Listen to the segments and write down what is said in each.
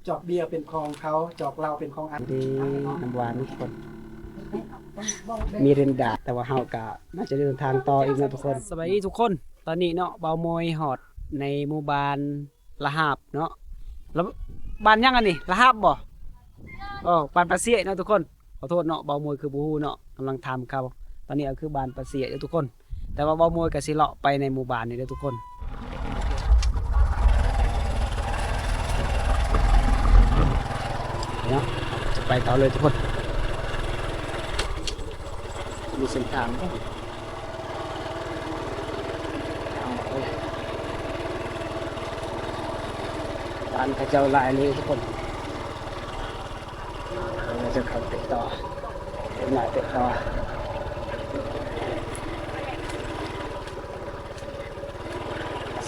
ຈອກເບຍເປັນຂອງເຂົາ ຈອກເຫຼົ້າເປັນຂອງອັນ ເດ້ ນ້ຳຫວານທຸກຄົນ ມີລິນດາ ແຕ່ວ່າເຮົາກະໜ້າຈະເດີນທາງຕໍ່ອີກເນາະທຸກຄົນ. ສະບາຍດີທຸກຄົນ ຕອນນີ້ເນາະ ບ່າວໂມຍຮອດໃນໝູ່ບ້ານລະຫາບເນາະ ລະ ບ້ານຫຍັງອັນນີ້ ລະຫາບບໍ່? ເອີ ບ້ານປາຊຽຍເນາະທຸກຄົນ. ຂໍໂທດເນາະ ບ່າວໂມຍຄືບໍ່ຮູ້ເນາະ ກຳລັງຖາມເຂົາ. ຕອນນີ້ກໍຄືບ້ານປາຊຽຍເດີທຸກຄົນ ແຕ່ວ່າບ່າວໂມຍກໍຊິເລາະໄປໃນໝູ່ບ້ານນີ້ເດີທຸກຄົນ. ເນາະ ຈະໄປຕໍ່ເລີຍທຸກຄົນ ມີເສັ້ນທາງ ບ້ານເຂົາເຈົ້າຫຼາຍເລີຍທຸກຄົນ. ເຮົາຈະເຂົ້າໄປຕໍ່ ເປັນໜ້າເປັນຕາ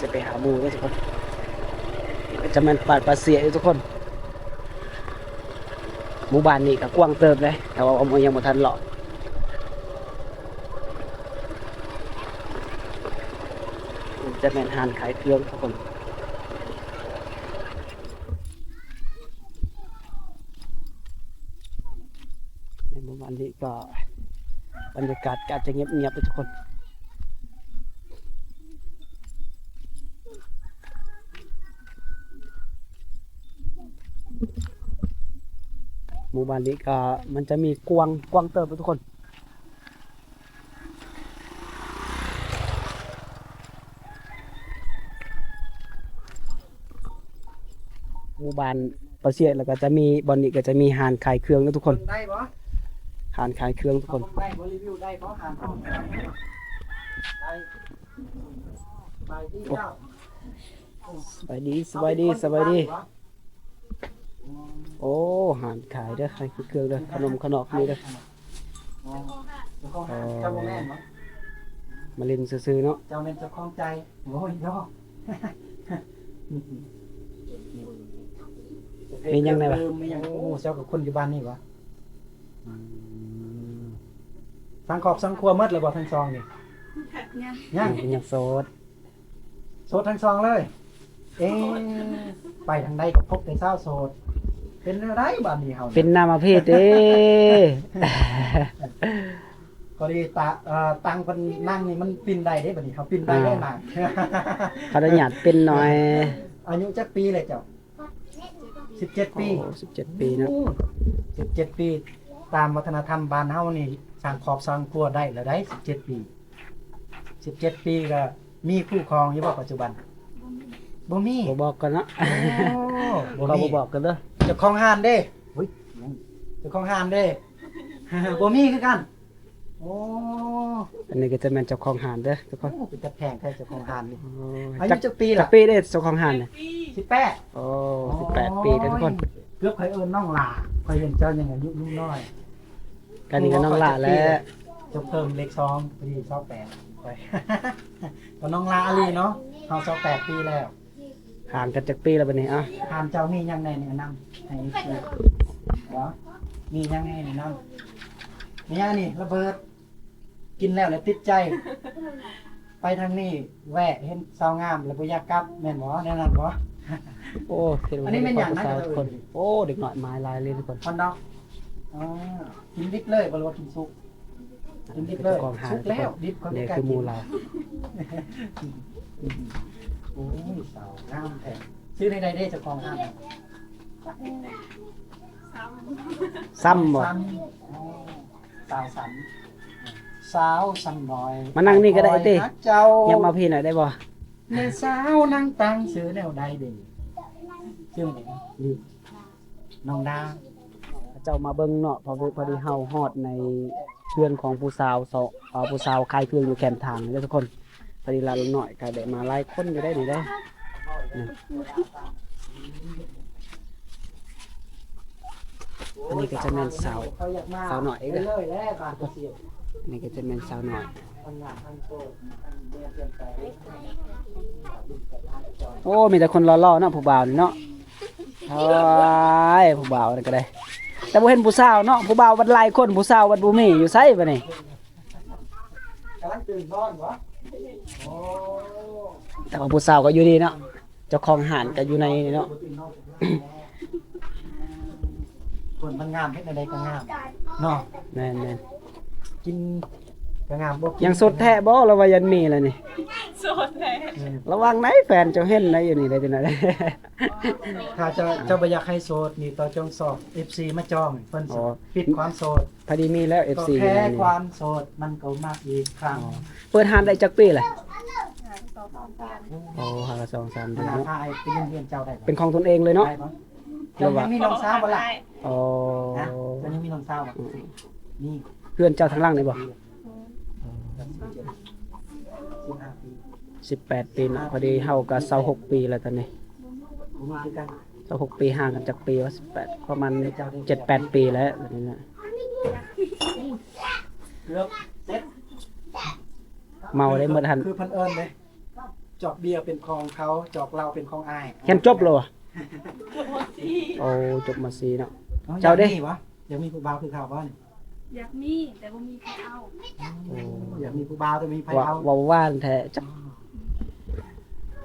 ຊິໄປຫາໝູ່ເດີທຸກຄົນ. ຈະແມ່ນປາດປາເສຍຢູ່ທຸກຄົນ. ໝູ່ບ້ານນີ້ກໍກວ້າງເຕີບເດ້ ແຕ່ວ່າຍັງບໍ່ທັນເລາະ. ຈະແມ່ນຮ້ານຂາຍເຄື່ອງທຸກຄົນ. ໃນໝູ່ບ້ານນີ້ກໍບັນຍາກາດກໍອາດຈະງຽບໆເດີທຸກຄົນ. ໝູ່ບ້ານນີ້ກໍມັນຈະມີກວ້າງ ກວ້າງເຕີບເດີທຸກຄົນ. ໝູ່ບ້ານປາຊຽຍ ແລ້ວກໍຈະມີ ບ່ອນນີ້ກໍຈະມີຮ້ານຂາຍເຄື່ອງເນາະທຸກຄົນ ໄດ້ບໍ່? ຮ້ານຂາຍເຄື່ອງທຸກຄົນ. ໄດ້ບໍ່? ຣີວິວໄດ້ບໍ່? ຮ້ານຂອງ ໄດ້. ສະບາຍດີເຈົ້າ. ສະບາຍດີ ສະບາຍດີ ສະບາຍດີ. ໂອ້ ຮ້ານຂາຍເດີ ຂາຍເຄື່ອງເດີ ຂະໜົມຂະໜອກມີເດີ. ເຈົ້າຂອງຮ້ານ ເຈົ້າບໍ່ແມ່ນບໍ່? ມາຫຼິ້ນຊື່ໆເນາະ. ເຈົ້າແມ່ນເຈົ້າຂອງໃຈ. ໂອ້ຍ ຢອກ. ມີຫຍັງແດ່ວະ? ມີຫຍັງ? ໂອ້ ເຈົ້າກັບຄົນຢູ່ບ້ານນີ້ຫວາ? ອືມ ສ້າງຄອບສ້າງຄົວໝົດແລ້ວບໍ່ທັງສອງນີ້? ຍັງ ຍັງ ຍັງໂສດ. ໂສດທັງສອງເລີຍ. ເອ ໄປທາງໃດກໍພົບແຕ່ຊາວໂສດ. ເປັນແນວໃດບາດນີ້ເຮົາ? ເປັນອາມະເພດເດ້. ພໍດີຕາ ເອີ ຕັ່ງເພິ່ນນັ່ງນີ້ມັນປິ່ນໄດ້ເດ້ ບາດນີ້ເຮົາປິ່ນໄດ້ ອ່າ ໄດ້ມາ. ຂໍອະນຸຍາດປິ່ນໜ້ອຍ. ອາຍຸຈັກປີແລ້ວເຈົ້າ? ສິບເຈັດປີ. ໂອ້ ສິບເຈັດປີເນາະ. ໂອ້ ສິບເຈັດປີ. ຕາມວັດທະນະທຳບ້ານເຮົານີ້ ສ້າງຄອບສ້າງຄົວໄດ້ແລ້ວໃດ໋ ສິບເຈັດປີ. ສິບເຈັດປີກໍມີຄູ່ຄອງຢູ່ບໍ່ປັດຈຸບັນ? ບໍ່ມີ. ບໍ່ບອກກັນເນາະ. ໂອ້ ບໍ່ມີ. ບໍ່ບອກກັນເດີ. ເຈົ້າຂອງຮ້ານເດ້? ອຸ້ຍ ເຈົ້າຂອງຮ້ານເດ້? ບໍ່ມີຄືກັນ. ໂອ້ ອັນນີ້ກໍຈະແມ່ນເຈົ້າຂອງຮ້ານເດີທຸກຄົນ. ໂອ້ ເປັນຕາແພງແທ້ເຈົ້າຂອງຮ້ານນີ້. ໂອ້ຍ ອາຍຸຈັກປີລະ? ຈັກປີເດ້ເຈົ້າຂອງຮ້ານນີ້? ສິບແປດ. ໂອ້ ໂອ້ຍ ສິບແປດປີເດີທຸກຄົນ. ເກືອບຂ້ອຍເອີ້ນນ້ອງຫຼ້າ ຂ້ອຍເຫັນເຈົ້າຍັງອາຍຸລຸ້ນນ້ອຍ. ກະນີ້ກໍນ້ອງຫຼ້າແຫຼະ. ເຈົ້າເພີ່ມເລກສອງ ພໍດີຊາວແປດ ຂ້ອຍ ກໍນ້ອງຫຼ້າອີ່ຫຼີເນາະ. ເຮົາຊາວແປດປີແລ້ວ. ຫ່າງກັນຈັກປີແລ້ວບັດນີ້? ເອົ້າ ຖາມເຈົ້າມີຫຍັງແດ່ແນະນຳໃຫ້ ເອີ ບໍ່ ມີຫຍັງໃຫ້ແນະນຳ? ມີຫຍັງນີ້ລະເບີດ ກິນແລ້ວແລ້ວຕິດໃຈ ໄປທາງນີ້ແວະເຫັນສາວງາມແລ້ວບໍ່ຢາກກັບ ແມ່ນບໍ່? ແນວນັ້ນບໍ່? ໂອ້ ເຫັນ ອັນນີ້ແມ່ນຫຍັງນະ? ໂອ້ ເດັກນ້ອຍມາຫຼາຍເລີຍທຸກຄົນ. ຮອດດອກ. ອໍ ກິນດິບເລີຍບໍ່ ຫຼືວ່າກິນສຸກ? ກິນດິບເລີຍ. ສຸກແລ້ວ ດິບເຂົາກໍກິນ. ນີ້ຄືໝູ່ລາວ. ໂອ້ຍ ສາວງາມແທ້. ຊື່ແນວໃດເດ້ເຈົ້າຂອງຮ້ານ? ຊ້ຳບໍ່? ຊ້ຳ. ອໍ ສາວຊ້ຳ ສາວຊ້ຳນ້ອຍ. ມານັ່ງນີ້ກໍໄດ້ຕິ. ເຈົ້າ ຫຍັບມາພີ້ໜ້ອຍໄດ້ບໍ່? ແມ່ສາວນາງຕັ້ງຊື່ແນວໃດເດ້? ຊື່ແນວໃດ? ນີ້ ນ້ອງດາ. ເຈົ້າມາເບິ່ງເນາະ ພໍດີ ພໍດີເຮົາຮອດໃນເຮືອນຂອງຜູ້ສາວ ເອີ ຜູ້ສາວຂາຍເຄື່ອງຢູ່ແຄມທາງເດີທຸກຄົນ. ພໍດີຫຼານນ້ອຍກໍໄດ້ມາຫຼາຍຄົນຢູ່ໄດ໋ນີ້ເດ້. ນີ້ ອັນນີ້ກໍຈະແມ່ນສາວ ສາວນ້ອຍເອງເດີ. ນີ້ກໍຈະແມ່ນສາວນ້ອຍ. ໂອ້ ມີແຕ່ຄົນຫຼໍ່ໆເນາະ ຜູ້ບ່າວນີ້ເນາະ. ໂອ້ຍ ຜູ້ບ່າວນີ້ກໍໄດ້ ແຕ່ບໍ່ເຫັນຜູ້ສາວເນາະ. ຜູ້ບ່າວບັດຫຼາຍຄົນ ຜູ້ສາວບັດບໍ່ມີ ຢູ່ໃສບັດນີ້? ກຳລັງຕື່ນນອນບໍ່? ໂອ້ ແຕ່ວ່າຜູ້ສາວກໍຢູ່ນີ້ເນາະ. ເຈົ້າຂອງຮ້ານກໍຢູ່ໃນນີ້ເນາະ. ມັນງາມ ເຮັດແນວໃດກໍງາມເນາະ. ແມ່ນໆ ກິນກໍງາມ ບໍ່ກິນ ຍັງໂສດແທ້ບໍ່ ຫຼືວ່າຍັງມີລະນີ້? ໂສດແທ້. ເອີ ລະວັງໄດ໋ ແຟນເຈົ້າເຫັນໄດ໋ ຢູ່ນີ້ໄດ໋ ຈັ່ງໃດ. ຖ້າເຈົ້າ ເຈົ້າບໍ່ຢາກໃຫ້ໂສດນີ້ ຕ້ອງຈອງຊອກ ເອັຟຊີ ມາຈອງ ເພິ່ນຊິ ອໍ ປິດຄວາມໂສດ. ພໍດີມີແລ້ວ ເອັຟຊີ ກໍແຄ່ ຢູ່ໃນນີ້ ຄວາມໂສດມັນກໍມາອີກຄັ້ງ. ອໍ ເປີດຮ້ານໄດ້ຈັກປີແລ້ວ? ໂອ້ ຫາສອງສາມເດືອນເນາະ. ພາໄປເຮັດເຮືອນເຈົ້າໄດ້ບໍ່? ເປັນຂອງຕົນເອງເລີຍເນາະ ຫຼືວ່າ ຍັງມີນ້ອງສາວບໍ່ລະ? ອໍ ເຈົ້າຍັງມີນ້ອງສາວບໍ່? ອືມ ມີ. ເຮືອນເຈົ້າທາງຫຼັງນີ້ບໍ່? ສິບແປດປີເນາະ ພໍດີເຮົາກໍຊາວຫົກປີແລ້ວຕອນນີ້. ຊາວຫົກປີ ຫ່າງກັນຈັກປີວະ? ສິບແປດ ປະມານເຈັດແປດປີແລ້ວ ແບບນີ້ນະ. ເກືອບເສັດ. ເມົາໄດ້ໝົດຫັ້ນ ຄືເພິ່ນເອີ້ນເດ້ ຈອກເບຍເປັນຂອງເຂົາ ຈອກເຫຼົ້າເປັນຂອງອ້າຍ. ຮຽນຈົບແລ້ວຫວາ? ໂອ້ ຈົບ ມ.ສີ່ ເນາະ. ເຈົ້າເດ້ ຢາກມີບໍ່? ຢາກມີຜູ້ບ່າວຄືເຂົາບໍ່ນີ້? ຢາກມີ ແຕ່ບໍ່ມີໃຜເອົາ. ໂອ້ ຢາກມີຜູ້ບ່າວ ແຕ່ບໍ່ມີໃຜເອົາ. ເວົ້າຫວານແທ້ ຈັກ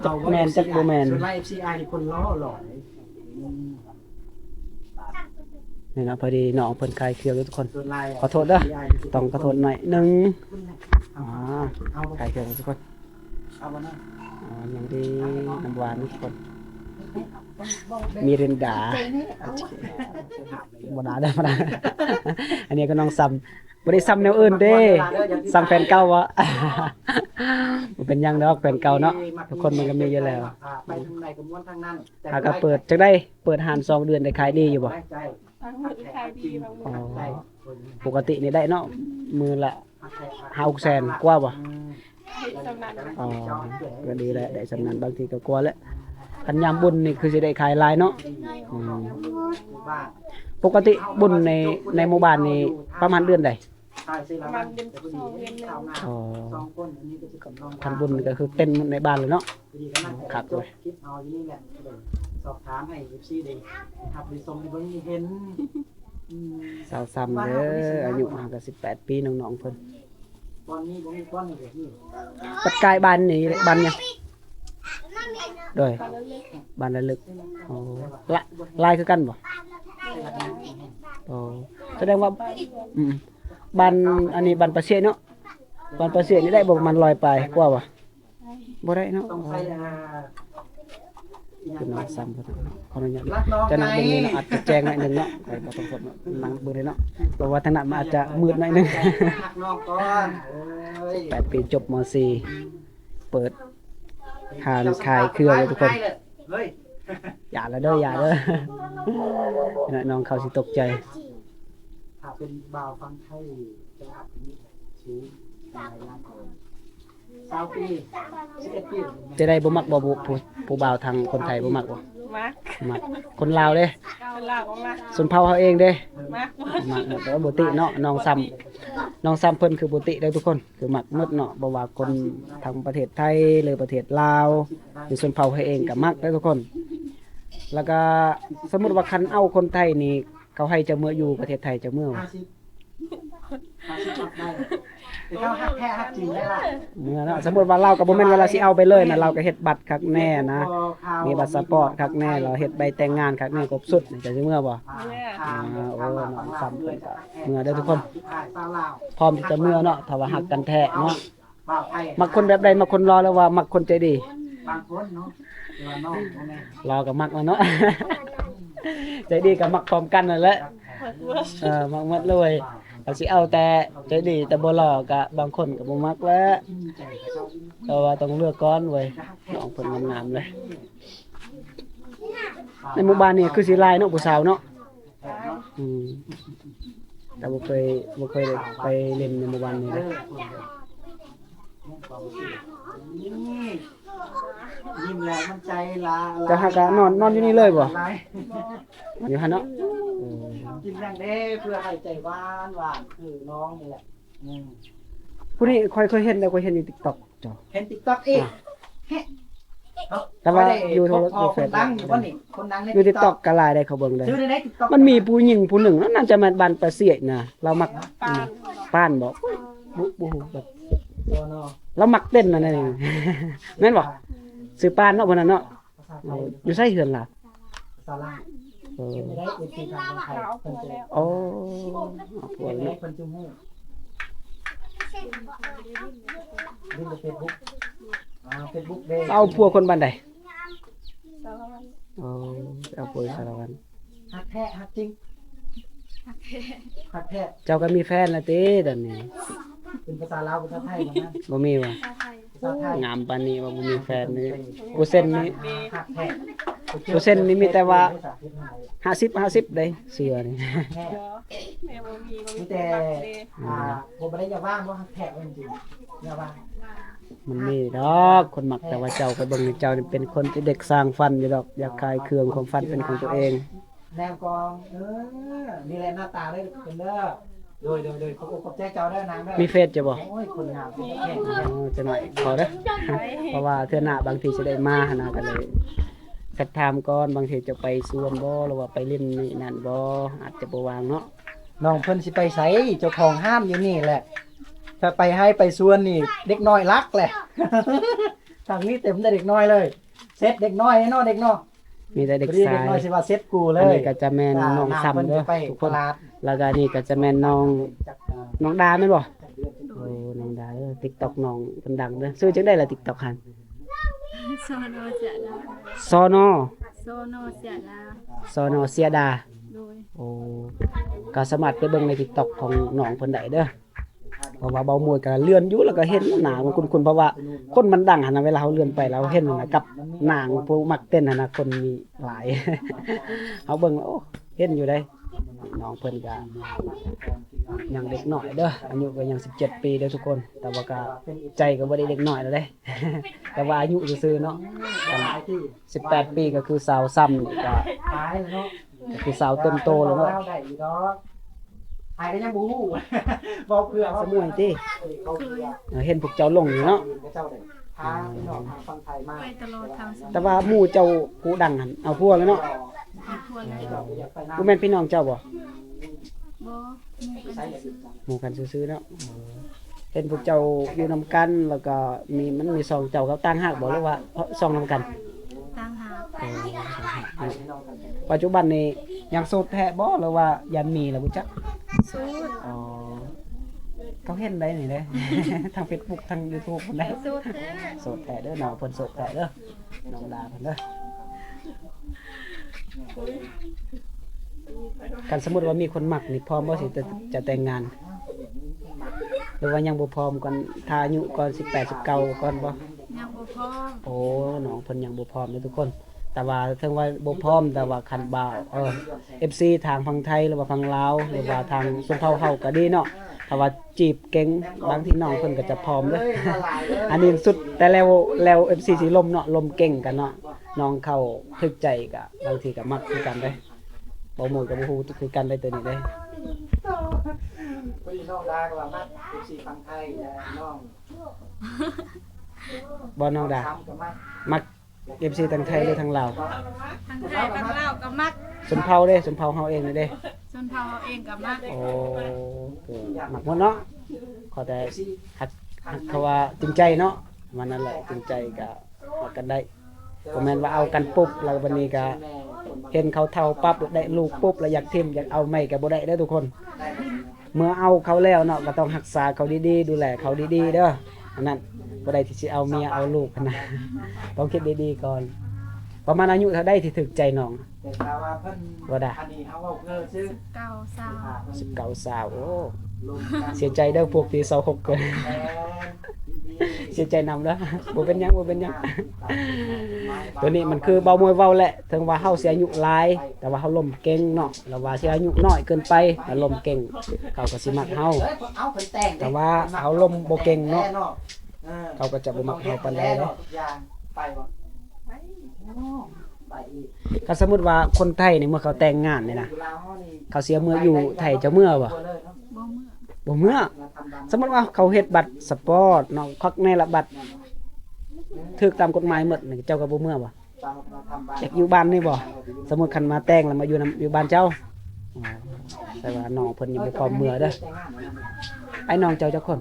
ຈັກແມ່ນຈັກບໍ່ແມ່ນ. ສ່ວນຫຼາຍ ເອັຟຊີ ອ້າຍນີ້ຄົນຫຼໍ່ໆເດ້. ອືມ ນີ້ເນາະ ພໍດີນ້ອງເພິ່ນຂາຍເຄື່ອງຢູ່ທຸກຄົນ. ຂໍໂທດເດີ ຕ້ອງຂໍໂທດໜ້ອຍໜຶ່ງ. ອ່າ ຂາຍເຄື່ອງຢູ່ທຸກຄົນ. ເອົາບໍ່ເນາະ? ອ່າ ຫຍັງດີ ນ້ຳຫວານທຸກຄົນ ມິຣິນດາ ບໍ່ນາເດີ ບໍ່ນາ. ອັນນີ້ກໍນ້ອງຊຳ ບໍ່ໄດ້ຊຳແນວອື່ນເດ້ ຊຳແຟນເກົ່າບໍ? ບໍ່ເປັນຫຍັງດອກ ແຟນເກົ່າເນາະ ທຸກຄົນມັນກໍມີຢູ່ແລ້ວ. ຫາກໍເປີດ ຈັ່ງໃດ ເປີດຮ້ານສອງເດືອນໄດ້ຂາຍດີຢູ່ບໍ່? ບາງມື້ຂາຍດີ ບາງມື້ ອໍ ປົກກະຕິນີ້ໄດ້ເນາະ ມື້ລະ ຫ້າຫົກແສນກວ່າບໍ່? ໄດ້ສ່ຳນັ້ນ. ອໍ ກໍດີແຫຼະ ໄດ້ສ່ຳນັ້ນ ບາງທີກໍກວ່າແຫຼະ. ຄັນຍາມບຸນນີ້ຄືຊິໄດ້ຂາຍຫຼາຍເນາະ. ອືມ ປົກກະຕິບຸນໃນ ໃນໝູ່ບ້ານນີ້ປະມານເດືອນໃດ? ປະມານເດືອນສອງ ເດືອນໜຶ່ງ. ອໍ ຄັນບຸນກໍຄືເຕັມໃນບ້ານເລີຍເນາະ. ຄັກເລີຍ. ສອບຖາມໃຫ້ ເອັຟຊີ ໄດ້ຮັບໄດ້ຊົມໄດ້ເບິ່ງໄດ້ເຫັນ. ອືມ ສາວຊຳເດີ ອາຍຸຫາກະສິບແປດປີ ນ້ອງໆເພິ່ນ. ບ່ອນນີ້ບໍ່ມີບ່ອນນີ້ແບບນີ້. ປັດກາຍບ້ານນີ້ ບ້ານຫຍັງ? ໂດຍ ບ້ານລະລຶກ. ອໍ ລະ ຫຼາຍຄືກັນບໍ່? ອໍ ສະແດງວ່າ ອືມ ບ້ານ ອັນນີ້ບ້ານປາຊຽກເນາະ. ບ້ານປາຊຽກນີ້ໄດ້ບໍ່ ປະມານຮ້ອຍປາຍກວ່າບໍ່? ບໍ່ໄດ້ເນາະ. ຕ້ອງໃຊ້ ອ່າ ເປັນນ້ອງຊຳ ຂໍອະນຸຍາດ ຈະນັ່ງເບິ່ງນີ້ເນາະ ອາດຈະແຈ້ງໜ້ອຍໜຶ່ງເນາະ ຂ້ອຍບໍ່ຕ້ອງສົດເນາະ ນັ່ງເບິ່ງເລີຍເນາະ ເພາະວ່າທາງນັ້ນມັນອາດຈະມືດໜ້ອຍໜຶ່ງ. ຮັກນ້ອງກ່ອນ ເອີຍ ແປດປີ ຈົບ ມ.ສີ່ ເປີດຮ້ານຂາຍເຄື່ອງເລີຍທຸກຄົນ. ເຮີ້ຍ ຢ່າລະເດີ ຢ່າເດີ ນ້ອງເຂົາຊິຕົກໃຈ. ຖ້າເປັນບ່າວຝັ່ງໄທ ຈະຮັບ ສູງ ຊາວປີ ສິບເອັດປີ. ຈະໄດ້ບໍ່ມັກບໍ່ ຜູ້ ຜູ້ບ່າວທາງຄົນໄທບໍ່ມັກບໍ່? ມັກ ມັກ. ຄົນລາວເດ້? ຄົນລາວກໍມັກ. ຊົນເຜົ່າເຮົາເອງເດ້? ມັກໝົດ. ມັກໝົດ ແຕ່ວ່າບໍ່ຕິເນາະ ນ້ອງຊຳ ນ້ອງຊຳເພິ່ນຄືບໍ່ຕິເດ້ທຸກຄົນ ຄືມັກໝົດເນາະ ບໍ່ວ່າຄົນທາງປະເທດໄທ ຫຼືປະເທດລາວ ຫຼືຊົນເຜົ່າເຮົາເອງກໍມັກເດ້ທຸກຄົນ. ແລ້ວກໍສົມມຸດວ່າຄັນເອົາຄົນໄທນີ້ ເຂົາໃຫ້ເຈົ້າເມືອຢູ່ປະເທດໄທ ເຈົ້າເມືອບໍ່? ເມືອເນາະ. ສົມມຸດວ່າລາວກໍບໍ່ແມ່ນວ່າລາວຊິເອົາໄປເລີຍນະ ລາວກໍເຮັດບັດຄັກແນ່ນະ ມີບັດສະປອດຄັກແນ່ ລາວເຮັດໃບແຕ່ງງານຄັກແນ່ຄົບຊຸດນີ້ ເຈົ້າຊິເມືອບໍ່? ເມືອ. ອ່າ ໂອ້ ນ້ອງຊຳເພິ່ນກໍເມືອເດີທຸກຄົນ ພ້ອມທີ່ຈະເມືອເນາະ ຖ້າວ່າຮັກກັນແທ້ເນາະ. ມັກຄົນແບບໃດ? ມັກຄົນຫຼໍ່ ຫຼືວ່າມັກຄົນໃຈດີ? ບາງຄົນເນາະ ແຕ່ວ່ານ້ອງບໍ່ແມ່ນ. ຫຼໍ່ກໍມັກແລ້ວເນາະ ໃຈດີກໍມັກພ້ອມກັນນັ້ນແຫຼະ. ເອີ ມັກໝົດເລີຍ ກໍຊິເອົາແຕ່ໃຈດີ ແຕ່ບໍ່ຫຼໍ່ກໍບາງຄົນກໍບໍ່ມັກແຫຼະ. ແຕ່ວ່າຕ້ອງເລືອກກ່ອນເວີຍ ນ້ອງເພິ່ນງາມໆເລີຍ. ໃນໝູ່ບ້ານນີ້ຄືຊິຫຼາຍເນາະ ຜູ້ສາວເນາະ. ອືມ ແຕ່ບໍ່ເຄີຍ ບໍ່ເຄີຍໄດ້ໄປຫຼິ້ນໃນໝູ່ບ້ານນີ້ເດ້. ຍິ້ມແລ້ວມັນໃຈຫຼາຍ. ເຈົ້າຫາກະນອນ ນອນຢູ່ນີ້ເລີຍບໍ່? ນອນຢູ່ຫັ້ນເນາະ. ເອີ ກິນຫຍັງເດ້ ເພື່ອໃຫ້ໃຈຫວານໆ ຄືນ້ອງນີ້ແຫຼະ. ອືມ ຜູ້ນີ້ຂ້ອຍເຄີຍເຫັນແລ້ວ ຂ້ອຍເຫັນຢູ່ຕິກຕັອກ. ເຈົ້າ ເຫັນຕິກຕັອກອີກ. ອ່າ ແຕ່ວ່າຢູ່ໂທລະ ຢູ່ເຟສ ຄົນດັງຢູ່ບໍ່ນີ້? ຄົນດັງໃນ ຢູ່ຕິກຕັອກກໍຫຼາຍໄດ໋ ເຂົາເບິ່ງໄດ໋. ມັນມີຜູ້ຍິງຜູ້ໜຶ່ງ ໜ້າຈະແມ່ນບ້ານປາຊຽກນະ ລາວມັກ ປານ ປານບໍ? ບໍ່ ບໍ່ຮູ້ແບບ ລາວມັກເຕັ້ນອັນນັ້ນເອງ ແມ່ນບໍ່? ຊື່ປານເນາະ ຜູ້ນັ້ນເນາະ. ເອີ ຢູ່ໃສເຮືອນລາວ? ສາລາ ເອີ ໄດ້ເອັຟຊີທາງໄທເພິ່ນຈະ ໂອ້ ເອົາຜົວແລ້ວ ເພິ່ນຈຶ່ງຮູ້ ຫຼິ້ນແຕ່ເຟສບຸກ ອ່າ ເຟສບຸກເດ້ ເອົາຜົວຄົນບ້ານໃດ? ສາລະວັນ ໂອ້ ເອົາຜົວສາລະວັນ ຮັກແທ້ຮັກຈິງ ຮັກແທ້ ເຈົ້າກໍມີແຟນແລ້ວຕິຕອນນີ້? ເປັນພາສາລາວ ພາສາໄທບໍ່ນະ? ບໍ່ມີບໍ່? ພາສາໄທ ງາມປານນີ້ວ່າບໍ່ມີແຟນນີ້ ເປີເຊັນນີ້ ເປີເຊັນນີ້ມີແຕ່ວ່າຫ້າສິບຫ້າສິບເດ້ ເຊື່ອນີ້ ແທ້ ແມ່ບໍ່ມີ ບໍ່ມີ ມີແຕ່ ຄົນຮັກເດ້ ອ່າ ບໍ່ໄດ້ຢາກວ່າງບໍ່ ຮັກແທ້ເວົ້າຈິງ ຢ່າວ່າງ ມັນມີດອກຄົນມັກ ແຕ່ວ່າເຈົ້າ ຂ້ອຍເບິ່ງໃນເຈົ້ານີ້ເປັນຄົນທີ່ເດັກສ້າງຝັນຢູ່ດອກ ຢາກຂາຍເຄື່ອງ ຄວາມຝັນເປັນຂອງຕົວເອງ ແນມກອງ ເອີ ນີ້ແຫຼະໜ້າຕາເລີຍ ເພິ່ນເດີ ໂດຍ ໂດຍ ໂດຍ ຂອບອົກຂອບໃຈເຈົ້າເດີນາງເດີ ມີເຟສເຈົ້າບໍ່? ໂອ້ຍ ຄົນງາມແທ້ໆ ໂອ້ ຈັກໜ້ອຍຂໍເດີ ເພາະວ່າເທື່ອໜ້າບາງທີຊິໄດ້ມາຫັ້ນນະ ກໍເລີຍສັກຖາມກ່ອນ ບາງທີຈະໄປຊວນບໍ່ ຫຼືວ່າໄປຫຼິ້ນນີ້ນັ້ນບໍ່ ອາດຈະບໍ່ວ່າງເນາະ ນ້ອງເພິ່ນຊິໄປໃສ ເຈົ້າຂອງຮ້ານຢູ່ນີ້ແຫຼະ ຖ້າໄປໃຫ້ໄປຊວນນີ້ ເດັກນ້ອຍຫຼັກແຫຼະ ທາງນີ້ເຕັມແຕ່ເດັກນ້ອຍເລີຍ ເຊັດເດັກນ້ອຍເນາະ ເດັກເນາະ ມີແຕ່ເດັກຊາຍ ເດັກນ້ອຍຊິວ່າເຊັດກູເລີຍ ອັນນີ້ກໍຈະແມ່ນນ້ອງຊຳເດີທຸກຄົນ ແລ້ວກໍອັນນີ້ກໍຈະແມ່ນນ້ອງ ນ້ອງດາແມ່ນບໍ່? ໂອ້ ນ້ອງດາເດີ ຕິກຕັອກນ້ອງເພິ່ນດັງເດີ ຊື່ຈັ່ງໃດລະຕິກຕັອກຫັ້ນ? ສນ ເສຍດາ ສນ ສນ ເສຍດາ ສນ ເສຍດາ ໂດຍ ໂອ້ ກໍສາມາດໄປເບິ່ງໃນຕິກຕັອກຂອງນ້ອງເພິ່ນໄດ້ເດີ ເພາະວ່າເບົາມວຍກໍເລື່ອນຢູ່ ແລ້ວກໍເຫັນໜ້າມັນຄຸ້ນໆ ເພາະວ່າຄົນມັນດັງຫັ້ນນະ ເວລາເຮົາເລື່ອນໄປ ແລ້ວເຮົາເຫັນນະ ກັບນາງຜູ້ມັກເຕັ້ນຫັ້ນນະ ຄົນມີຫຼາຍ ເຮົາເບິ່ງແລ້ວ ໂອ້ ເຫັນຢູ່ເດ້ ນ້ອງເພິ່ນກໍຍັງເດັກນ້ອຍເດີ ອາຍຸກໍຍັງສິບເຈັດປີເດີທຸກຄົນ ແຕ່ວ່າກໍໃຈກໍບໍ່ໄດ້ເດັກນ້ອຍແລ້ວເດ້ ແຕ່ວ່າອາຍຸຊື່ໆເນາະ ສິບແປດປີກໍຄືສາວຊຳນີ້ກໍ ກໍຄືສາວເຕັມໂຕແລ້ວເນາະ ລາວໄດ້ຢູ່ດອກ ອ້າຍກໍຍັງບໍ່ຮູ້ ເວົ້າເພື່ອ ສະໝວຍຕິ ເອີ ເຫັນພວກເຈົ້າລົງຢູ່ເນາະ ເຂົາເຈົ້າໄດ້ພາພີ່ນ້ອງທາງຝັ່ງໄທມາ ໄປຕະຫຼອດທາງ ແຕ່ວ່າໝູ່ເຈົ້າຜູ້ດັງຫັ້ນເອົາຜົວແລ້ວເນາະ ເອົາຜົວແລ້ວ ບໍ່ແມ່ນພີ່ນ້ອງເຈົ້າບໍ່? ບໍ່ ໝູ່ກັນຊື່ໆເນາະ ເອີ ເຫັນພວກເຈົ້າຢູ່ນຳກັນ ແລ້ວກໍມີ ມັນມີຊ່ອງເຈົ້າກັບຕ່າງຫາກບໍ່ ຫຼືວ່າຊ່ອງນຳກັນ? ຕ່າງຫາກ ເອີ ຕ່າງຫາກເນາະ ປັດຈຸບັນນີ້ຍັງໂສດແທ້ບໍ່ ຫຼືວ່າຢ່ານມີແລ້ວບໍ່ຈັກ? ໂສດ ອໍ ເຂົາເຫັນໄດ໋ນີ້ເດ້ ທາງເຟສບຸກ ທາງຢູທູບພຸ້ນເດ້ ໂສດແທ້ ໂສດແທ້ເດີ ນ້ອງເພິ່ນໂສດແທ້ເດີ ນ້ອງດາເພິ່ນເດີ ຄັນສົມມຸດວ່າມີຄົນມັກນີ້ ພ້ອມບໍ່ຊິຈະ ຈະແຕ່ງງານ ຫຼືວ່າຍັງບໍ່ພ້ອມກ່ອນ ຖ້າອາຍຸກ່ອນສິບແປດ ສິບເກົ້າກ່ອນບໍ່? ຍັງບໍ່ພ້ອມ ໂອ້ ນ້ອງເພິ່ນຍັງບໍ່ພ້ອມເດີທຸກຄົນ ແຕ່ວ່າເຖິງວ່າບໍ່ພ້ອມ ແຕ່ວ່າຄັນບ່າວ ເອີ ເອັຟຊີທາງຝັ່ງໄທ ຫຼືວ່າຝັ່ງລາວ ຫຼືວ່າທາງຊົນເຜົ່າເຮົາກໍດີເນາະ ຖ້າວ່າ ຈີບເກັ່ງ ບາງທີນ້ອງເພິ່ນກໍຈະພ້ອມເດີ ອັນນີ້ສຸດແຕ່ແລ້ວ ແລ້ວເອັຟຊີຊິລົມເນາະ ລົມເກັ່ງກັນເນາະ ນ້ອງເຂົາຖືກໃຈກໍບາງທີກໍມັກຄືກັນເດ້ ບໍ່ໝູ່ກໍບໍ່ຮູ້ຄືກັນໄດ໋ໂຕນີ້ເດ້ ພໍດີນ້ອງດາກໍວ່າມັກເອັຟຊີຝັ່ງໄທແລ້ວນ້ອງ ບໍ່ນ້ອງດາ ມັກ ເອັຟຊີທາງໄທ ຫຼື ທາງລາວ? ທາງໄທ ທາງລາວກໍມັກ ຊົນເຜົ່າເດ້ ຊົນເຜົ່າເຮົາເອງນີ້ເດ້ ຊົນເຜົ່າເຮົາເອງກໍມັກ ໂອ້ ມັກໝົດເນາະ ຂໍແຕ່ຮັກ ຮັກ ເຂົາວ່າຈິງໃຈເນາະ ປະມານນັ້ນແຫຼະ ຈິງໃຈກໍຮັກກັນໄດ້ ບໍ່ແມ່ນວ່າເອົາກັນປຸບ ແລ້ວບັດນີ້ກໍເຫັນເຂົາເຖົ້າປັບ ໄດ້ລູກປຸບ ແລ້ວຢາກຖິ້ມ ຢາກເອົາໃໝ່ກໍບໍ່ໄດ້ເດີທຸກຄົນ. ເມື່ອເອົາເຂົາແລ້ວເນາະ ກໍຕ້ອງຮັກສາເຂົາດີໆ ດູແລເຂົາດີໆເດີ ອັນນັ້ນ ບໍ່ໄດ້ທີ່ຊິເອົາເມຍເອົາລູກຫັ້ນນະ ຕ້ອງຄິດດີໆກ່ອນ. ປະມານອາຍຸເທົ່າໃດທີ່ຖືກໃຈນ້ອງ? ບໍ່ດາ ສິບເກົ້າ ຊາວ ສິບເກົ້າ ຊາວ ໂອ້ ເສຍໃຈເດີພວກທີ່ຊາວຫົກເກີນ ເສຍໃຈນຳເດີ ບໍ່ເປັນຫຍັງ ບໍ່ເປັນຫຍັງ ໂຕນີ້ມັນຄືເບົາມວຍເວົ້າແຫຼະ ເຖິງວ່າເຮົາຊິອາຍຸຫຼາຍ ແຕ່ວ່າເຮົາລົມເກັ່ງເນາະ ຫຼືວ່າຊິອາຍຸນ້ອຍເກີນໄປ ຖ້າລົມເກັ່ງ ເຂົາກໍຊິມັກເຮົາ ແຕ່ວ່າເຮົາລົມບໍ່ເກັ່ງເນາະ ເຂົາກໍຈະບໍ່ມັກເຮົາປານໃດເນາະ. ຄັນສົມມຸດວ່າຄົນໄທນີ້ ເມື່ອເຂົາແຕ່ງງານນີ້ນະ ເຂົາຊິເມືອຢູ່ໄທ ເຈົ້າເມືອບໍ່? ບໍ່ເມືອ ບໍ່ເມືອ. ສົມມຸດວ່າເຂົາເຮັດບັດສະປອດເນາະ ຄັກແນ່ລະ ບັດຖືກຕາມກົດໝາຍໝົດນີ້ ເຈົ້າກໍບໍ່ເມືອບໍ່? ຢາກຢູ່ບ້ານນີ້ບໍ່? ສົມມຸດຄັນມາແຕ່ງແລ້ວມາຢູ່ນຳ ຢູ່ບ້ານເຈົ້າ? ອໍ ແຕ່ວ່ານ້ອງເພິ່ນຍັງບໍ່ພ້ອມເມືອເດີ. ອ້າຍນ້ອງເຈົ້າຈັກຄົນ?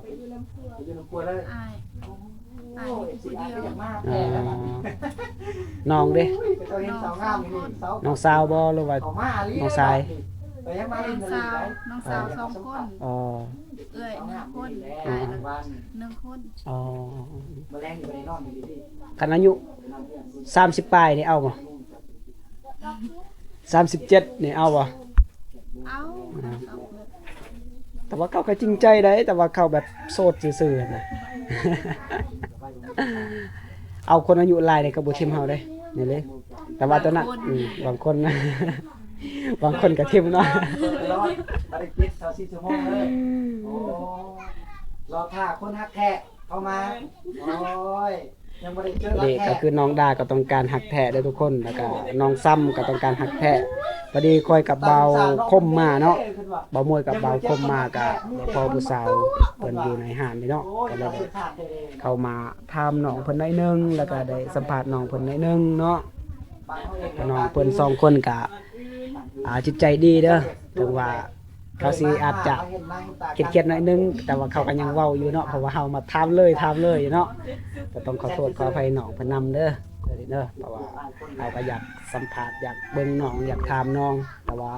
ອ້າຍ ອ້າຍມີຜູ້ດຽວ. ອ່າ ນ້ອງເດ້? ນ້ອງສອງຄົນ. ນ້ອງສາວບໍ່ ຫຼືວ່ານ້ອງຊາຍ? ນ້ອງສາວ ນ້ອງສາວສອງຄົນ. ອໍ ເອື້ອຍໜຶ່ງຄົນ ອ້າຍໜຶ່ງຄົນ. ອໍ ຄັນອາຍຸສາມສິບປາຍນີ້ເອົາບໍ່? ສາມສິບເຈັດນີ້ເອົາບໍ່? ເອົາ. ອ່າ ແຕ່ວ່າເຂົາກໍຈິງໃຈໄດ໋ ແຕ່ວ່າເຂົາແບບໂສດຊື່ໆຫັ້ນນະ. ເອົາຄົນອາຍຸຫຼາຍນີ້ກໍບໍ່ຖິ້ມເຮົາເດ້ ນີ້ເດ້. ແຕ່ວ່າຕອນນັ້ນ ບາງຄົນ ອືມ ບາງຄົນ ບາງຄົນກໍຖິ້ມເນາະ. ຕະຫຼອດ ບໍ່ໄດ້ປິດຊາວສີ່ຊົ່ວໂມງເລີຍ. ໂອ້ ລໍຖ້າຄົນຮັກແທ້ເຂົ້າມາ. ໂອ້ຍ ຍັງບໍ່ໄດ້ເຈີ ນີ້ກໍຄືນ້ອງດາກໍຕ້ອງການຮັກແທ້ເດີ້ທຸກຄົນ ແລ້ວກໍນ້ອງຊຳກໍຕ້ອງການຮັກແທ້. ພໍດີຂ້ອຍກັບບ່າວຄົມມາເນາະ ບ່າວມວຍກັບບ່າວຄົມມາກໍໄດ້ພໍ້ຜູ້ສາວເພິ່ນຢູ່ໃນຮ້ານນີ້ເນາະ ກໍເລີຍໄດ້ເຂົ້າມາຖາມນ້ອງເພິ່ນໜ້ອຍໜຶ່ງ ແລ້ວກໍໄດ້ສຳພາດນ້ອງເພິ່ນໜ້ອຍໜຶ່ງເນາະ. ນ້ອງເພິ່ນສອງຄົນກໍ ອ່າ ຈິດໃຈດີເດີ້ ເຖິງວ່າ ເຂົາຊິອາດຈະຄຽດໆໜ້ອຍໜຶ່ງ ແຕ່ວ່າເຂົາກໍຍັງເວົ້າຢູ່ເນາະ ເພາະວ່າເຮົາມາຖາມເລີຍ ຖາມເລີຍເນາະ. ກໍຕ້ອງຂໍໂທດຂໍອະໄພນ້ອງເພິ່ນນຳເດີ້ ເດີ້ ເພາະວ່າເຮົາກໍຢາກສຳພາດ ຢາກເບິ່ງນ້ອງ ຢາກຖາມນ້ອງ ແຕ່ວ່າ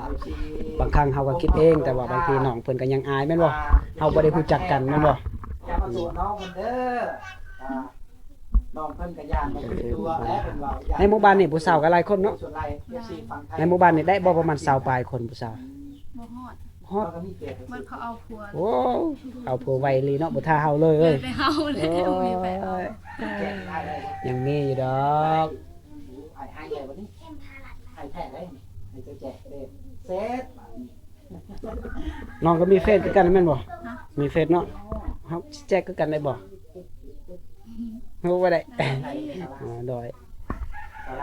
ບາງຄັ້ງເຮົາກໍຄິດເອງ ແຕ່ວ່າບາງທີນ້ອງເພິ່ນກໍຍັງອາຍແມ່ນບໍ່? ເຮົາບໍ່ໄດ້ຮູ້ຈັກກັນແມ່ນບໍ່? ອືມ ນ້ອງເພິ່ນກໍຢ້ານບໍ່ຄືຕົວແຫຼະ ເພິ່ນເວົ້າ ໃນໝູ່ບ້ານນີ້ຜູ້ສາວກໍຫຼາຍຄົນເນາະ. ໃນໝູ່ບ້ານນີ້ໄດ້ບໍ່ປະມານຊາວປາຍຄົນຜູ້ສາວ? ບໍ່ຮອດ ຮອດ ມັນເຂົາເອົາຜົວ. ໂອ້ ເອົາຜົວໄວອີ່ຫຼີເນາະ ບໍ່ຖ້າເຮົາເລີຍເອີຍ. ແຕ່ເຮົາແຫຼະ ໂອ້ຍ ບໍ່ມີໃຜເອົາ. ຍັງມີຢູ່ດອກ. ນ້ອງກໍມີເຟສຄືກັນແມ່ນບໍ່? ຮະ? ມີເຟສເນາະ ເຮົາຊິແຈກຄືກັນໄດ້ບໍ່? ຮູ້ບໍ່ໄດ້. ອໍ ໂດຍ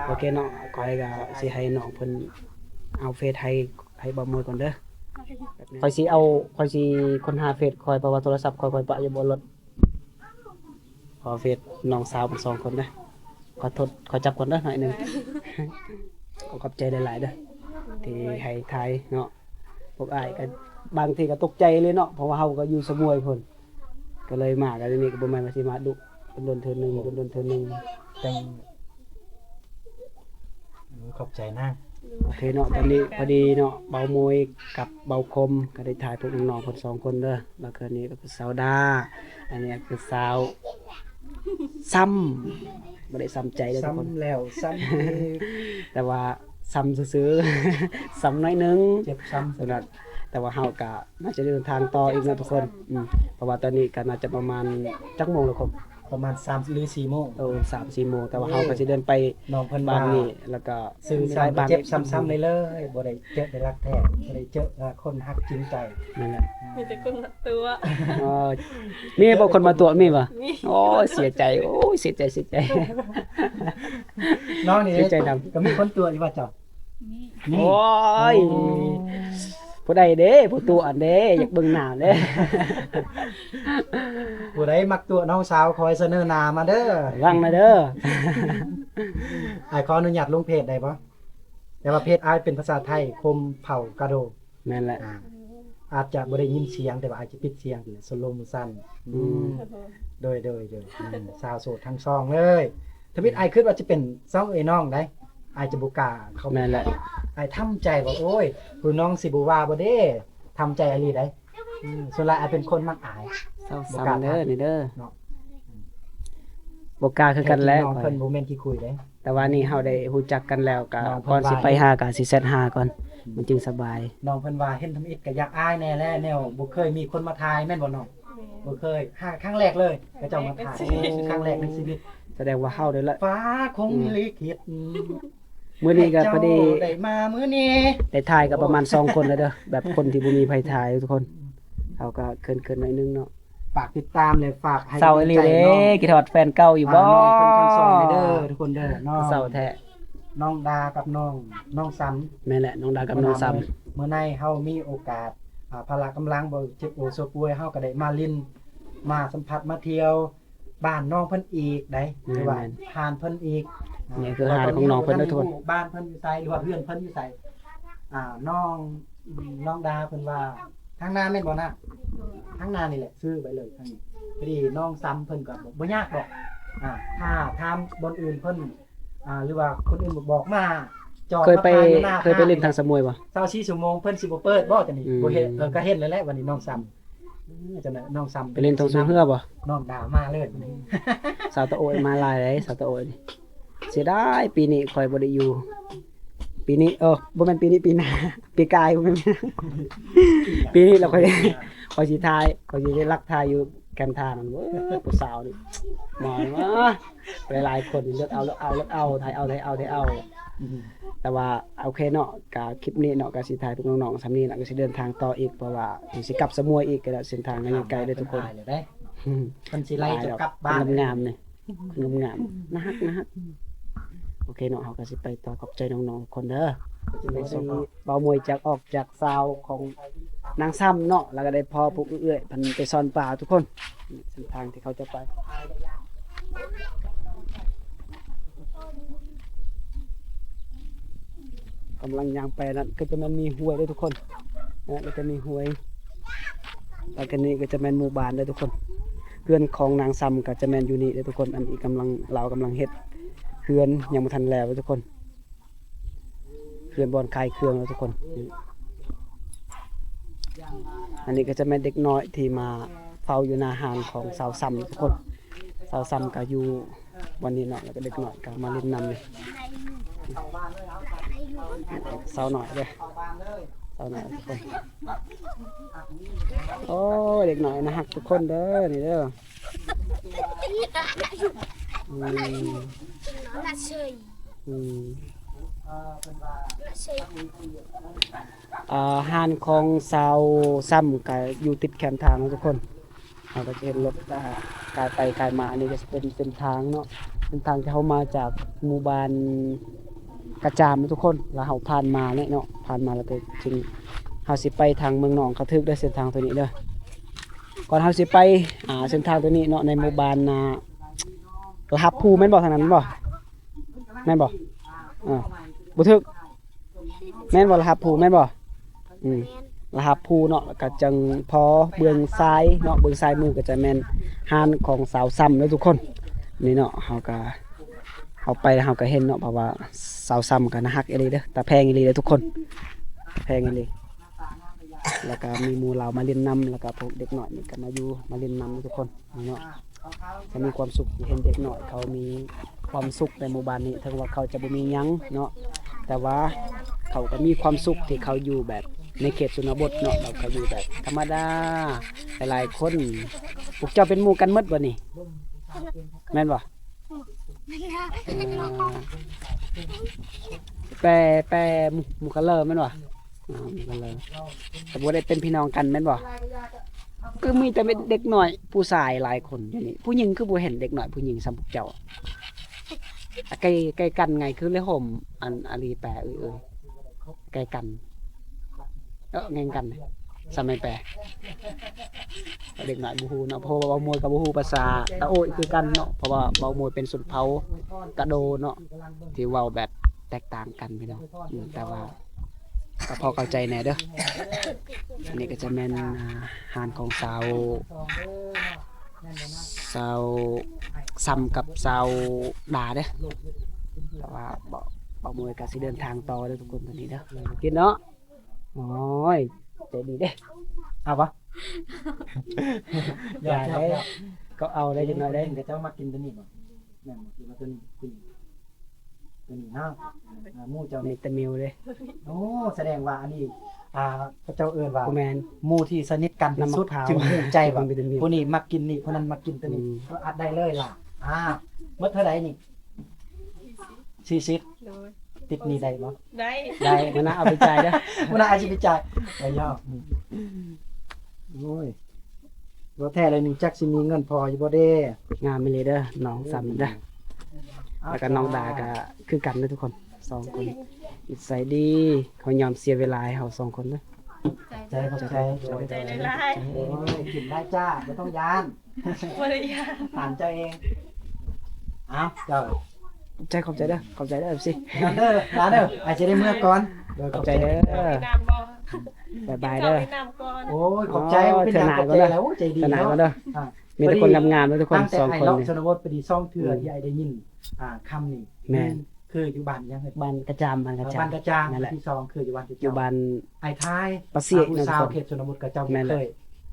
ໂອເຄເນາະ ຂ້ອຍກໍຊິໃຫ້ນ້ອງເພິ່ນເອົາເຟສໃຫ້ ໃຫ້ບ່າວມວຍກ່ອນເດີ້. ຂ້ອຍຊິເອົາ ຂ້ອຍຊິຄົ້ນຫາເຟສຂ້ອຍ ເພາະວ່າໂທລະສັບຂ້ອຍ ຂ້ອຍປະຢູ່ບົນລົດ. ຂໍເຟສນ້ອງສາວເພິ່ນສອງຄົນເດີ້. ຂໍໂທດ ຂໍຈັບກ່ອນເດີ້ໜ້ອຍໜຶ່ງ. ຂໍຂອບໃຈຫຼາຍໆເດີ້ ທີ່ໃຫ້ຖ່າຍເນາະ. ພວກອ້າຍກໍບາງທີກໍຕົກໃຈເລີຍເນາະ ເພາະວ່າເຮົາກໍຢູ່ສະໝວຍພຸ້ນ ກໍເລີຍມາ ກໍນີ້ກໍບໍ່ແມ່ນວ່າຊິມາດຸ ດົນໆເທື່ອໜຶ່ງ ດົນໆເທື່ອໜຶ່ງ. ແຕ່ງ ຂອບໃຈນາງ. ໂອເຄເນາະ ຕອນນີ້ພໍດີເນາະ ບ່າວມວຍກັບບ່າວຄົມກໍໄດ້ຖ່າຍພວກນ້ອງໆເພິ່ນສອງຄົນເດີ້. ແລ້ວກໍນີ້ກໍຄືສາວດາ ອັນນີ້ກໍຄືສາວຊຳ ບໍ່ໄດ້ຊຳໃຈເດີ້ທຸກຄົນ ຊຳແລ້ວຊຳອີກ ແຕ່ວ່າຊຳຊື່ໆ ຊຳໜ້ອຍໜຶ່ງ ເຈັບຊຳ ແຕ່ວ່າເຮົາກໍ ໜ້າຈະເດີນທາງຕໍ່ອີກເນາະທຸກຄົນ. ອືມ ເພາະວ່າຕອນນີ້ກໍໜ້າຈະປະມານຈັກໂມງແລ້ວຄົມ? ປະມານສາມຫຼືສີ່ໂມງ. ໂອ້ ສາມສີ່ໂມງ ແຕ່ວ່າເຮົາກໍຊິເດີນໄປ ນ້ອງເພິ່ນວ່າ ບ້ານນີ້ ແລ້ວກໍ ຊື່ຊ້ຳກໍເຈັບຊ້ຳໆເລີຍໆ ບໍ່ໄດ້ເຈີໄດ້ຮັກແທ້ ບໍ່ໄດ້ເຈີຄົນຮັກຈິງໃຈ. ນັ້ນແຫຼະ ມີແຕ່ຄົນມາຕົວະ. ເອີ ມີບໍ່ຄົນມາຕົວະ? ມີບໍ່? ມີ. ໂອ້ຍ ເສຍໃຈ ໂອ້ຍ ເສຍໃຈ ເສຍໃຈ. ນ້ອງນີ້ ເສຍໃຈນຳ ກໍມີຄົນຕົວະຢູ່ວ່າເຈົ້າ? ມີ. ມີ. ໂອ້ຍ ໂອ້ ຜູ້ໃດເດ້ ຜູ້ຕົວະເດ້ ຢາກເບິ່ງໜ້າເດ້. ຜູ້ໃດມັກຕົວະນ້ອງສາວ ຂໍໃຫ້ສະເໜີໜ້າມາເດີ ລະວັງນະເດີ. ອ້າຍຂໍອະນຸຍາດລົງເພຈໄດ້ບໍ່? ແຕ່ວ່າເພຈອ້າຍເປັນພາສາໄທ ຄົມເຜົ່າກາໂດ. ແມ່ນແຫຼະ ອາ ອາດຈະບໍ່ໄດ້ຍິນສຽງ ແຕ່ວ່າອາດຈະປິດສຽງ ສະໂລໂມຊັນ. ອືມ ອືມ ໂດຍ ໂດຍ ໂດຍ ອືມ ສາວໂສດທັງຊ່ອງເລີຍ. ທຳອິດ ອືມ ອ້າຍຄິດວ່າຈະເປັນຊ່ອງເອື້ອຍນ້ອງໃດ໋ ອ້າຍຈະບໍ່ກ້າເຂົ້າ. ແມ່ນແຫຼະ ອ້າຍທຳໃຈວ່າ ໂອ້ຍ ຜູ້ນ້ອງຊິບໍ່ວ່າບໍ່ເດ້ ທຳໃຈອີ່ຫຼີໃດ໋. ອືມ ສ່ວນຫຼາຍອ້າຍເປັນຄົນມັກອາຍ ເຊົາຊ້ຳເດີ ນີ້ເດີເນາະ. ບໍ່ກ້າຄືກັນແຫຼະ ນ້ອງເພິ່ນບໍ່ແມ່ນຂີ້ຄຸຍເດ້. ແຕ່ວ່ານີ້ເຮົາໄດ້ຮູ້ຈັກກັນແລ້ວ ກໍກ່ອນຊິໄປຫາກໍຊິແຊັດຫາກ່ອນ ອືມ ມັນຈຶ່ງສະບາຍ. ນ້ອງເພິ່ນວ່າເຫັນທຳອິດກໍຢາກອາຍແດ່ແຫຼະ ແນວບໍ່ເຄີຍມີຄົນມາຖ່າຍ ແມ່ນບໍ່ນ້ອງ? ແມ່ນ ບໍ່ເຄີຍ ຫາຄັ້ງແລກເລີຍ ເຂົາເຈົ້າມາຖ່າຍ ຄັ້ງແລກໃນຊີວິດ. ສະແດງວ່າເຮົາໄດ້ລະ ຟ້າຄົງ ອືມ ລິຂິດ ອືມ ມື້ນີ້ກໍພໍດີ ເຈົ້າໄດ້ມາມື້ນີ້ ໄດ້ຖ່າຍກັບປະມານສອງຄົນແລ້ວເດີ ແບບຄົນທີ່ບໍ່ມີໃຜຖ່າຍທຸກຄົນ. ເຮົາກໍເຂີນໆໜ້ອຍໜຶ່ງເນາະ. ຝາກຕິດຕາມ ແລະ ຝາກໃຫ້ ເສົ້າອີ່ຫຼີເດ້ ກຳລັງໃຈເນາະ ຄິດຮອດແຟນເກົ່າຢູ່ບໍ່? ອ່າ ນ້ອງເພິ່ນທັງສອງເດີ ທຸກຄົນເດີ ນ້ອງ ເສົ້າແທ້ ນ້ອງດາກັບນ້ອງ ນ້ອງຊຳ. ແມ່ນແຫຼະ ນ້ອງດາກັບນ້ອງຊຳ. ມື້ໃນເຮົາມີໂອກາດ ອ່າ ພະລະກຳລັງບໍ່ເຈັບໂອໂຊປ່ວຍ ເຮົາກໍໄດ້ມາຫຼິ້ນ ມາສຳຜັດ ມາທ່ຽວ ບ້ານນ້ອງເພິ່ນອີກໃດ໋ ແມ່ນໆ ຫຼືວ່າຮ້ານເພິ່ນອີກ. ນີ້ຄືຮ້ານຂອງນ້ອງເພິ່ນເດີ ທຸກຄົນ. ບ້ານເພິ່ນຢູ່ໃສ ຫຼືວ່າເຮືອນເພິ່ນຢູ່ໃສ? ອ່າ ນ້ອງ ນ້ອງດາເພິ່ນວ່າທາງໜ້າແມ່ນບໍ່ນະ? ທາງໜ້ານີ້ແຫຼະ ຊື້ໄວ້ເລີຍທາງນີ້. ພໍດີນ້ອງຊຳເພິ່ນກໍບອກ ບໍ່ຍາກດອກ ອ່າ ຖ້າຖາມບ່ອນອື່ນເພິ່ນ ອ່າ ຫຼືວ່າຄົນອື່ນບອກມາຈອດ ເຄີຍໄປ ມາຂາຍຢູ່ໜ້າ ເຄີຍໄປຫຼິ້ນທາງສະໝວຍບໍ່? ຊາວສີ່ຊົ່ວໂມງເພິ່ນຊິບໍ່ເປີດບໍ່? ຈັ່ງນີ້ ອືມ ບໍ່ເຫັນ ເອີ ກໍເຫັນແລ້ວແຫຼະ ວັນນີ້ນ້ອງຊຳ ອືມ ຈັ່ງນັ້ນນ້ອງຊຳ ໄປຫຼິ້ນທາງສວນເຮືອບໍ່? ນ້ອງດາມາເລີຍ ອືມ ສາວຕາໂອຍມາຫຼາຍເດ້ ສາວຕາໂອຍນີ້ ເສຍດາຍປີນີ້ຂ້ອຍບໍ່ໄດ້ຢູ່ ປີນີ້ ເອີ ບໍ່ແມ່ນປີນີ້ ປີໜ້າ ປີກາຍ ບໍ່ແມ່ນ ປີນີ້ລະຂ້ອຍ ຂ້ອຍຊິຖ່າຍ ຂ້ອຍຊິໄດ້ລັກຖ່າຍຢູ່ແຄມທາງນັ້ນ ເອີ ຜູ້ສາວນີ້ ມາ ຫຼາຍໆຄົນ ເລືອກເອົາ ເລືອກເອົາ ເລືອກເອົາ ຖ່າຍເອົາ ຖ່າຍເອົາ ຖ່າຍເອົາ ອືມ ແຕ່ວ່າໂອເຄເນາະ ກະຄລິບນີ້ເນາະ ກະຊິຖ່າຍພວກນ້ອງໆສ່ຳນີ້ລະ ກະຊິເດີນທາງຕໍ່ອີກ ເພາະວ່າຊິກັບສະໝວຍອີກ ກະເສັ້ນທາງມັນຍັງໄກເດີທຸກຄົນ ເພິ່ນຊິໄລ່ເຈົ້າກັບບ້ານ ງາມໆນີ້ ງາມໆ ໜ້າຮັກ ໜ້າຮັກ ໂອເຄເນາະ ເຮົາກໍຊິໄປຕໍ່ ຂອບໃຈນ້ອງໆທຸກຄົນເດີ ເບົາມວຍຈາກ ອອກຈາກຊາວຂອງນາງຊຳເນາະ ແລ້ວກໍໄດ້ພໍ້ພວກເອື້ອຍເພິ່ນໄປຊ່ອນປາທຸກຄົນ ເສັ້ນທາງທີ່ເຂົາຈະໄປ ກຳລັງຍ່າງໄປນັ້ນ ກໍຈະແມ່ນມີຫ້ວຍເດີທຸກຄົນ ເນາະ ກໍຈະມີຫ້ວຍ ແລ້ວກໍນີ້ກໍຈະແມ່ນໝູ່ບ້ານເດີທຸກຄົນ ເຮືອນຂອງນາງຊຳກໍຈະແມ່ນຢູ່ນີ້ເດີທຸກຄົນ ອັນນີ້ກຳລັງ ລາວກຳລັງເຮັດເຮືອນ ຍັງບໍ່ທັນແລ້ວເດີທຸກຄົນ ເຮືອນບ່ອນຂາຍເຄື່ອງເດີທຸກຄົນ ອັນນີ້ກໍຈະແມ່ນເດັກນ້ອຍທີ່ມາເຝົ້າຢູ່ໜ້າຮ້ານຂອງສາວຊຳທຸກຄົນ ສາວຊຳກໍຢູ່ ວັນນີ້ເນາະ ແລ້ວກໍເດັກນ້ອຍກໍມາຫຼິ້ນນຳ ສາວນ້ອຍເດີ ສາວນ້ອຍທຸກຄົນ ໂອ້ຍ ເດັກນ້ອຍໜ້າຮັກທຸກຄົນເດີ ນີ້ເດີ ອືມ ອືມ ອ່າ ຮ້ານຂອງສາວຊຳກໍຢູ່ຕິດແຄມທາງເນາະທຸກຄົນ ເຮົາກໍຈະເຫັນລົດ ອ່າ ກາຍໄປກາຍມາ ອັນນີ້ກໍຈະເປັນເສັ້ນທາງເນາະ ເສັ້ນທາງທີ່ເຮົາມາຈາກໝູ່ບ້ານກະຈາມເນາະທຸກຄົນ ແລ້ວເຮົາຜ່ານມານີ້ເນາະ ຜ່ານມາແລ້ວກໍເຖິງ ເຮົາຊິໄປທາງເມືອງໜອງຂະຖືກເດີ ເສັ້ນທາງຕົວນີ້ເດີ ກ່ອນເຮົາຊິໄປ ອ່າ ເສັ້ນທາງຕົວນີ້ເນາະ ໃນໝູ່ບ້ານ ອ່າ ລະຫັບພູ ແມ່ນບໍ່? ທາງນັ້ນແມ່ນບໍ່? ແມ່ນບໍ່? ອ່າ ບໍ່ຖືກ ແມ່ນບໍ່ລະຫັບພູແມ່ນບໍ່? ອືມ ລະຫັບພູເນາະ ແລ້ວກະຈັ່ງພໍເບື້ອງຊ້າຍເນາະ ເບື້ອງຊ້າຍມືກະຈະແມ່ນຮ້ານຂອງສາວຊຳເດີທຸກຄົນ ນີ້ເນາະ ເຮົາກະ ເຮົາໄປແລ້ວເຮົາກະເຫັນເນາະ ເພາະວ່າສາວຊຳກະໜ້າຮັກອີ່ຫຼີເດີ ຕາແພງອີ່ຫຼີເດີທຸກຄົນ ຕາແພງອີ່ຫຼີ ແລ້ວກະມີໝູ່ລາວມາຫຼິ້ນນຳ ແລ້ວກະພວກເດັກນ້ອຍນີ້ກະມາຢູ່ມາຫຼິ້ນນຳເດີທຸກຄົນ. ເນາະ ຈະມີຄວາມສຸກທີ່ເຫັນເດັກນ້ອຍເຂົາມີຄວາມສຸກໃນໝູ່ບ້ານນີ້ ເຖິງວ່າເຂົາຈະບໍ່ມີຫຍັງເນາະ ແຕ່ວ່າເຂົາກໍມີຄວາມສຸກທີ່ເຂົາຢູ່ແບບໃນເຂດຊົນນະບົດເນາະ ແລ້ວກໍຢູ່ແບບທຳມະດາ ຫຼາຍໆຄົນ. ພວກເຈົ້າເປັນໝູ່ກັນໝົດບໍ່ນີ້? ແມ່ນບໍ່? ເອີ ແປ ແປ ໝູ່ ໝູ່ກັນເລີແມ່ນບໍ່? ອ່າ ແມ່ນແລ້ວ ແຕ່ບໍ່ໄດ້ເປັນພີ່ນ້ອງກັນແມ່ນບໍ່? ຄືມີແຕ່ເດັກນ້ອຍຜູ້ຊາຍຫຼາຍຄົນຢູ່ນີ້ ຜູ້ຍິງຄືບໍ່ເຫັນເດັກນ້ອຍຜູ້ຍິງສ່ຳພວກເຈົ້າ? ໃກ້ ໃກ້ກັນໄງ ຄືເລີຍໂຮມ ອັນ ອາລີແປເອີຍ ເອີຍ ໃກ້ກັນ ເອີ ແງງກັນ ສະໄໝແປ ເດັກນ້ອຍບໍ່ຮູ້ເນາະ ເພາະວ່າເບົາມວຍກໍບໍ່ຮູ້ພາສາຕາໂອ້ຍຄືກັນເນາະ ເພາະວ່າເບົາມວຍເປັນຊົນເຜົ່າກະໂດເນາະ ທີ່ເວົ້າແບບແຕກຕ່າງກັນພີ່ນ້ອງ ອືມ ແຕ່ວ່າ ກໍພໍເຂົ້າໃຈແດ່ເດີ. ອັນນີ້ກໍຈະແມ່ນ ອ່າ ຮ້ານຂອງສາວ ສາວຊຳກັບສາວດາເດີ ແຕ່ວ່າເບົາ ເບົາມວຍກໍຊິເດີນທາງຕໍ່ເດີທຸກຄົນ ຕອນນີ້ເດີ ກິນເນາະ. ໂອ້ຍ ໃຈດີເດ້ ເອົາບໍ່? ຢ່າເດ້ ກໍເອົາໄດ້ຈັກໜ້ອຍເດ້. ເຂົາເຈົ້າມັກກິນຕົວນີ້ບໍ່? ແມ່ນບໍ່? ກິນຕົວນີ້ ຕົວນີ້ເນາະ ອ່າ ໝູ່ເຈົ້ານີ້ແຕ່ມິວເດ້. ໂອ້ ສະແດງວ່າອັນນີ້ ອ່າ ເຂົາເຈົ້າເອີ້ນວ່າ ບໍ່ແມ່ນ ໝູ່ທີ່ສະໜິດກັນທີ່ສຸດ ນ້ຳໝາກພ້າວ ຈຶ່ງຮູ້ໃຈວ່າ ມັນເປັນແຕ່ມິວ ຜູ້ນີ້ມັກກິນນີ້ ຜູ້ນັ້ນມັກກິນຕົວນີ້ ອືມ ກໍອັດໄດ້ເລີຍລະ. ອ່າ ໝົດເທົ່າໃດນີ້? ສີ່ສິບ ໂດຍ ຕິດໜີ້ໄດ້ບໍ່? ໄດ້ ມື້ໜ້າເອົາໄປຈ່າຍເດີ ມື້ໜ້າອາດຊິໄປຈ່າຍ ໄປຍອກ. ໂອ້ຍ ບໍ່ແທ້ແລ້ວນີ້ ຈັກຊິມີເງິນພໍຢູ່ບໍ່ເດ້. ງາມອີ່ຫຼີເດີ ນ້ອງຊຳເດີ ແລ້ວກໍນ້ອງດາກໍຄືກັນເດີທຸກຄົນ ສອງຄົນ ນິໄສດີ ເຂົາຍອມເສຍເວລາໃຫ້ເຮົາສອງຄົນເດີ. ຂອບໃຈ ຂອບໃຈ ຂອບໃຈຫຼາຍໆ. ໂອ້ຍ ກິນໄດ້ຈ້າ ບໍ່ຕ້ອງຢ້ານ ບໍ່ໄດ້ຢ້ານ ຖາມເຈົ້າເອງ. ເອົາ ເຈົ້າ ຂອບໃຈ ຂອບໃຈເດີ ຂອບໃຈເດີ ເອັຟຊີ ເດີ ລາເດີ ອາດຈະໄດ້ເມືອກ່ອນ ເດີ ຂອບໃຈເດີ ເຂົ້າກິນນ້ຳບໍ່? ບາຍບາຍເດີ ກິນເຂົ້າກິນນ້ຳກ່ອນ. ໂອ້ຍ ຂອບໃຈ ໂອ້ຍ ເປັນຫຍັງ ຂອບໃຈຫຼາຍ ໂອ້ຍ ໃຈດີເນາະ ເທື່ອໜ້າກ່ອນເດີ ອ່າ ມີແຕ່ຄົນງາມໆເດີທຸກຄົນ ສອງຄົນນີ້ ຕັ້ງແຕ່ອ້າຍເລາະຊົນນະບົດໄປນີ້ ສອງເທື່ອ ອືມ ທີ່ອ້າຍໄດ້ຍິນ ອ່າ ຄຳນີ້ ແມ່ນ ຄືຢູ່ບ້ານຫຍັງເອີຍ? ບ້ານກະຈາມ ບ້ານກະຈາມ ອ່າ ບ້ານກະຈາມ ແມ່ນແຫຼະ ອັນທີສອງຄືຢູ່ບ້ານເຈົ້າ ຢູ່ບ້ານ ອ້າຍທ້າຍ ປາຊຽຍ ຜູ້ສາວເຂດຊົນນະບົດ ເຂົາເຈົ້າບໍ່ເຄີຍ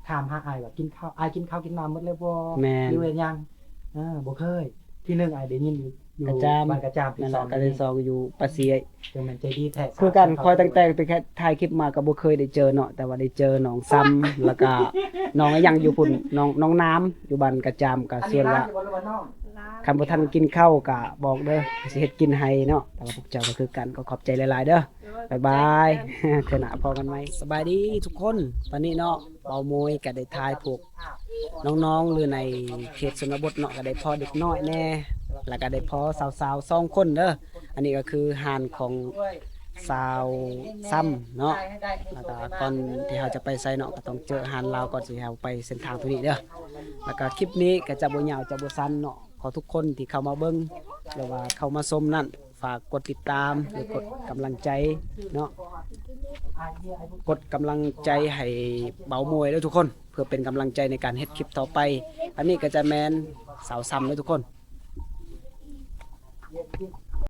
ຖາມຫາອ້າຍວ່າ ກິນເຂົ້າ ອ້າຍກິນເຂົ້າກິນນ້ຳໝົດແລ້ວບໍ່? ແມ່ນ ຫຼືວ່າຫຍັງ? ເອີ ບໍ່ເຄີຍ ທີໜຶ່ງອ້າຍໄດ້ຍິນຢູ່ ຢູ່ກະຈາມ ບ້ານກະຈາມ ທີສອງ ແມ່ນແຫຼະ ທີສອງຢູ່ປາຊຽຍ ຈັ່ງແມ່ນໃຈດີແທ້ ຄືກັນ ຂ້ອຍຕັ້ງແຕ່ໄປແຄ່ຖ່າຍຄລິບມາກໍບໍ່ເຄີຍໄດ້ເຈີເນາະ ແຕ່ວ່າໄດ້ເຈີນ້ອງຊຳ ແລ້ວກໍນ້ອງອີ່ຫຍັງຢູ່ພຸ້ນ ນ້ອງ ນ້ອງນ້ຳ ຢູ່ບ້ານກະຈາມ ກໍຊວນວ່າ ຄັນບໍ່ທັນກິນເຂົ້າກໍບອກເດີ ຊິເຮັດກິນໃຫ້ເນາະ ແຕ່ວ່າພວກເຈົ້າກໍຄືກັນ ກໍຂອບໃຈຫຼາຍໆເດີ ບາຍບາຍ ເທື່ອໜ້າພໍ້ກັນໃໝ່ ສະບາຍດີທຸກຄົນ ຕອນນີ້ເນາະ ເບົາໂມຍກໍໄດ້ຖ່າຍພວກ ນ້ອງໆ ຫຼືໃນເຂດຊົນນະບົດເນາະ ກໍໄດ້ພໍເດັກນ້ອຍແດ່ ແລ້ວກໍໄດ້ພໍສາວໆ ສອງຄົນເດີ ອັນນີ້ກໍຄືຮ້ານຂອງສາວຊຳເນາະ ແລ້ວກໍກ່ອນທີ່ເຮົາຈະໄປໃສເນາະ ກໍຕ້ອງເຈີຮ້ານລາວກ່ອນ ທີ່ເຮົາໄປເສັ້ນທາງຕົວນີ້ເດີ ແລ້ວກໍຄລິບນີ້ກໍຈະບໍ່ຍາວຈະບໍ່ສັ້ນເນາະ ຂໍທຸກຄົນທີ່ເຂົ້າມາເບິ່ງ ຫຼືວ່າເຂົ້າມາຊົມນັ້ນ ຝາກກົດຕິດຕາມ ຫຼືກົດກຳລັງໃຈເນາະ ກົດກຳລັງໃຈໃຫ້ເບົາໂມຍເດີທຸກຄົນ ເພື່ອເປັນກຳລັງໃຈໃນການເຮັດຄລິບຕໍ່ໄປ ອັນນີ້ກໍຈະແມ່ນສາວຊຳເດີທຸກຄົນ.